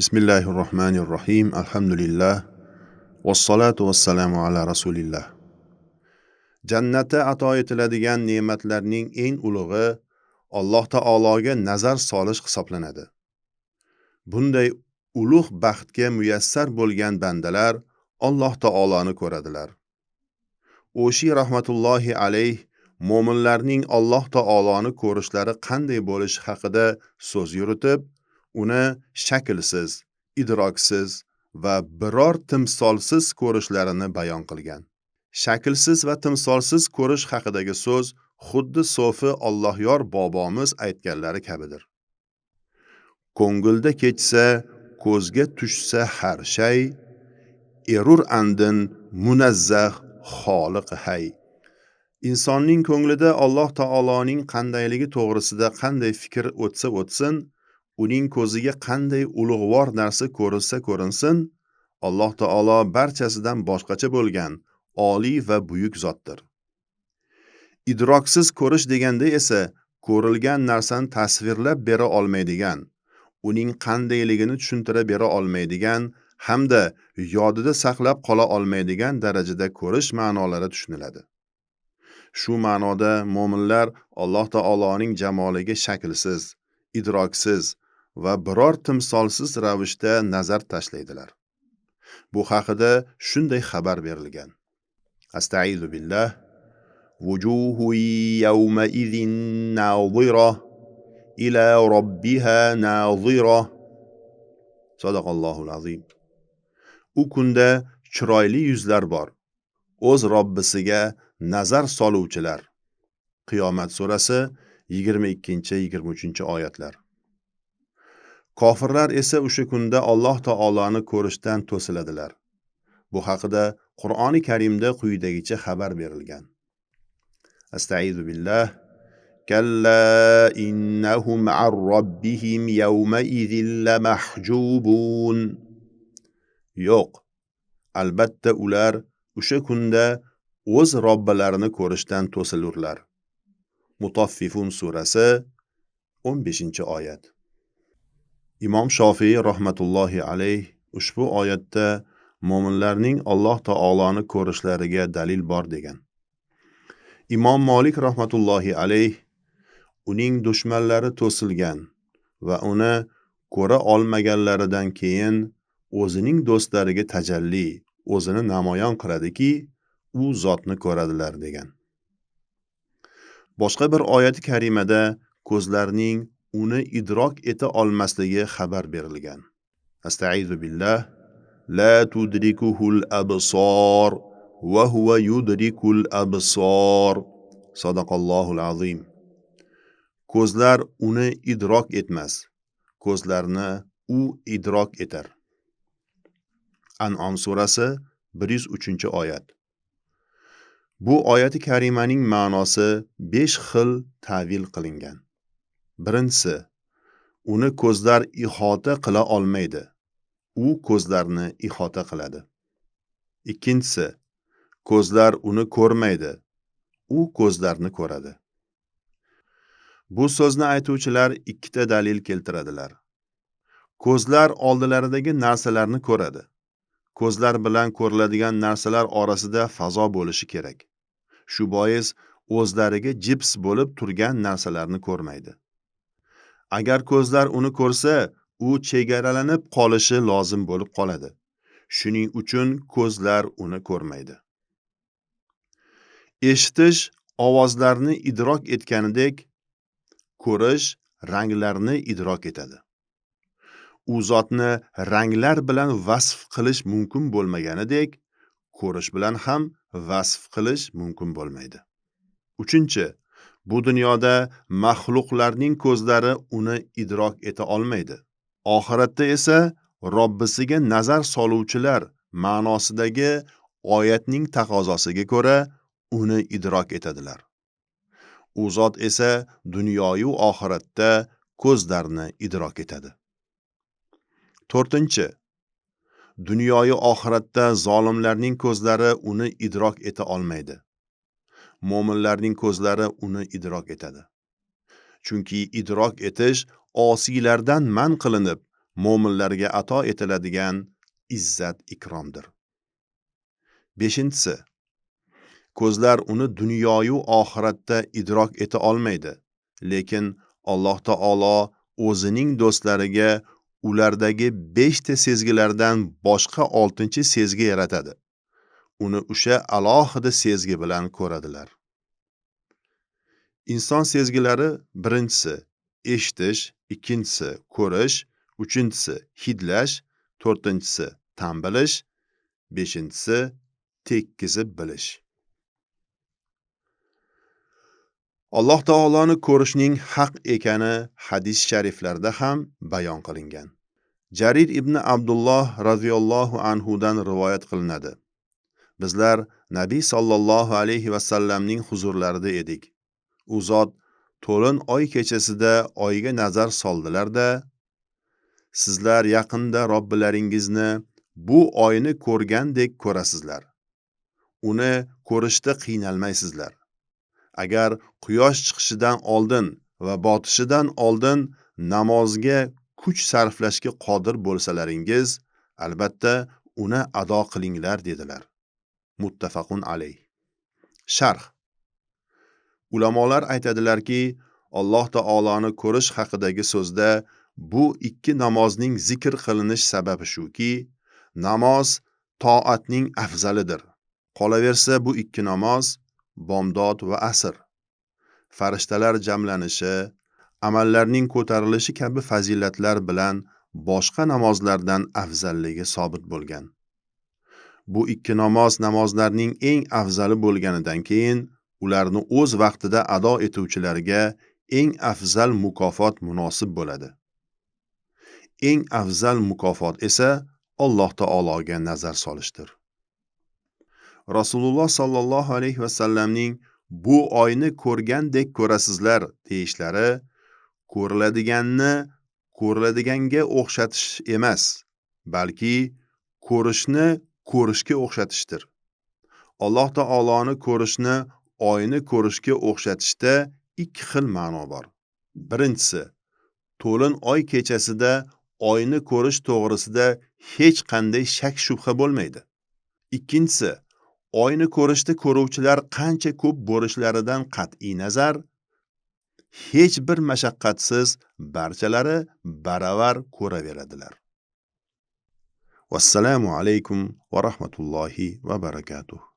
Bismillahir Rohmanir Alhamdulillah. Vassalotu vassalamu ala rasulillah. Jannatda ato etiladigan ne'matlarning eng ulug'i Alloh taologa nazar solish hisoblanadi. Bunday ulug' baxtga muyassar bo'lgan bandalar Alloh taoloni ko'radilar. O'shi rahmatullohi alayh mo'minlarning Alloh taoloni ko'rishlari qanday bo'lishi haqida so'z yuritib, uni shaklsiz, idroksiz va biror timsolsiz ko'rishlarini bayon qilgan. Shaklsiz va timsolsiz ko'rish haqidagi so'z xuddi so'fi Allohyor bobomiz aytganlari kabidir. Ko'ngilda kechsa, ko'zga tushsa har shay, erur andin munazzah xoliq hay. Insonning ko'nglida Alloh taoloning qandayligi to'g'risida qanday fikr o'tsa o'tsin, uning ko'ziga qanday ulug'vor narsa ko'rinsa ko'rinsin, Alloh taolo barchasidan boshqacha bo'lgan oliy va buyuk zotdir. Idroksiz ko'rish deganda esa ko'rilgan narsani tasvirlab bera olmaydigan, uning qandayligini tushuntira bera olmaydigan hamda yodida saqlab qola olmaydigan darajada ko'rish ma'nolari tushuniladi. Shu ma'noda mo'minlar Alloh taoloning jamoliga shaklsiz, idroksiz va biror timsolsiz ravishda nazar tashlaydilar. Bu haqida shunday xabar berilgan. Astaizu billah. Vujuhu yawma idhin nadhira ila robbiha nadhira. Sadaqallohul azim. U kunda chiroyli yuzlar bor, o'z Robbisiga nazar soluvchilar. Qiyomat surasi 22-23 oyatlar. Kofirlar esa o'sha kunda Alloh taoloni ko'rishdan to'siladilar. Bu haqida Qur'oni Karimda quyidagicha xabar berilgan. Astaizu billah. Kalla innahum an robbihim yawma idhin lamahjubun. Yo'q, albatta ular o'sha kunda o'z robbilarini ko'rishdan to'silurlar. Mutaffifun surasi 15-oyat. Imom Shofiy rahmatullohi alayh ushbu oyatda mo'minlarning Alloh taoloni ko'rishlariga dalil bor degan. Imom Molik rahmatullohi alayh uning dushmanlari to'silgan va uni ko'ra olmaganlaridan keyin o'zining do'stlariga tajalli, o'zini namoyon qiladiki, u zotni ko'radilar degan. Boshqa bir oyati karimada ko'zlarning uni idrok eta olmasligi xabar berilgan. Astaizu billah. La tudrikuhul absor va huwa yudrikul absor. Sadaqallohul azim. Ko'zlar uni idrok etmas, ko'zlarni u idrok etar. An'om surasi 103-oyat. Bu oyati karimaning ma'nosi 5 xil ta'vil qilingan. Birinchisi, uni ko'zlar ihota qila olmaydi. U ko'zlarni ihota qiladi. Ikkinchisi, ko'zlar uni ko'rmaydi. U ko'zlarni ko'radi. Bu so'zni aytuvchilar ikkita dalil keltiradilar. Ko'zlar oldilaridagi narsalarni ko'radi. Ko'zlar bilan ko'riladigan narsalar orasida fazo bo'lishi kerak. Shu bois o'zlariga jips bo'lib turgan narsalarni ko'rmaydi. Agar ko'zlar uni ko'rsa, u chegaralanib qolishi lozim bo'lib qoladi. Shuning uchun ko'zlar uni ko'rmaydi. Eshitish ovozlarni idrok etganidek, ko'rish ranglarni idrok etadi. U zotni ranglar bilan vasf qilish mumkin bo'lmaganidek, ko'rish bilan ham vasf qilish mumkin bo'lmaydi. Uchinchi, bu dunyoda maxluqlarning ko'zlari uni idrok eta olmaydi. Oxiratda esa Robbisiga nazar soluvchilar ma'nosidagi oyatning taqozosiga ko'ra uni idrok etadilar. U zot esa dunyoyu oxiratda ko'zlarni idrok etadi. To'rtinchi, dunyoyu oxiratda zolimlarning ko'zlari uni idrok eta olmaydi. Mo'minlarning ko'zlari uni idrok etadi. Chunki idrok etish osiylardan man qilinib, mo'minlarga ato etiladigan izzat ikromdir. Beshinchisi, ko'zlar uni dunyoyu oxiratda idrok eta olmaydi, lekin Alloh taolo o'zining do'stlariga ulardagi 5 ta sezgilardan boshqa 6-sezgi yaratadi. Uni o'sha alohida sezgi bilan ko'radilar. Inson sezgilari: birinchisi eshitish, ikkinchisi ko'rish, uchinchisi hidlash, to'rtinchisi ta'm bilish, beshinchisi tekkizib bilish. Alloh taoloni ko'rishning haq ekani hadis shariflarda ham bayon qilingan. Jarir ibn Abdulloh radhiyallohu anhu dan rivoyat qilinadi. Bizlar Nabiy sallallohu alayhi va sallamning huzurlarida edik. U zot to'lin oy kechasida oyga nazar soldilar-da, sizlar yaqinda Robbilaringizni bu oyni ko'rgandek ko'rasizlar. Uni ko'rishda qiynalmaysizlar. Agar quyosh chiqishidan oldin va botishidan oldin namozga kuch sarflashga qodir bo'lsalaringiz, albatta uni ado qilinglar dedilar. Muttafaqun alayh. Sharh. Ulamolar aytadilarki, Alloh taoloni ko'rish haqidagi so'zda bu ikki namozning zikr qilinish sababi shuki, namoz toatning afzalidir. Qolaversa bu ikki namoz bomdod va asr, farishtalar jamlanishi, amallarning ko'tarilishi kabi fazilatlar bilan boshqa namozlardan afzalligi sobit bo'lgan. Bu ikki namoz namozlarning eng afzali bo'lganidan keyin ularni o'z vaqtida ado etuvchilarga eng afzal mukofot munosib bo'ladi. Eng afzal mukofot esa Alloh taologa nazar solishdir. Rasululloh sallallohu alayhi va sallamning bu oyni ko'rgandek ko'rasizlar deyishlari ko'riladiganni ko'riladiganga o'xshatish emas, balki ko'rishni ko'rishga o'xshatishdir. Alloh taoloni ko'rishni oyni ko'rishga o'xshatishda ikki xil ma'no bor. Birinchisi, to'lin oy kechasida oyni ko'rish to'g'risida hech qanday shak shubha bo'lmaydi. Ikkinchisi, oyni ko'rishda ko'ruvchilar qancha ko'p bo'lishlaridan qat'iy nazar hech bir mashaqqatsiz barchalari baravar ko'raveradilar. Vassalomu alaykum va rahmatullohi va barakatuh.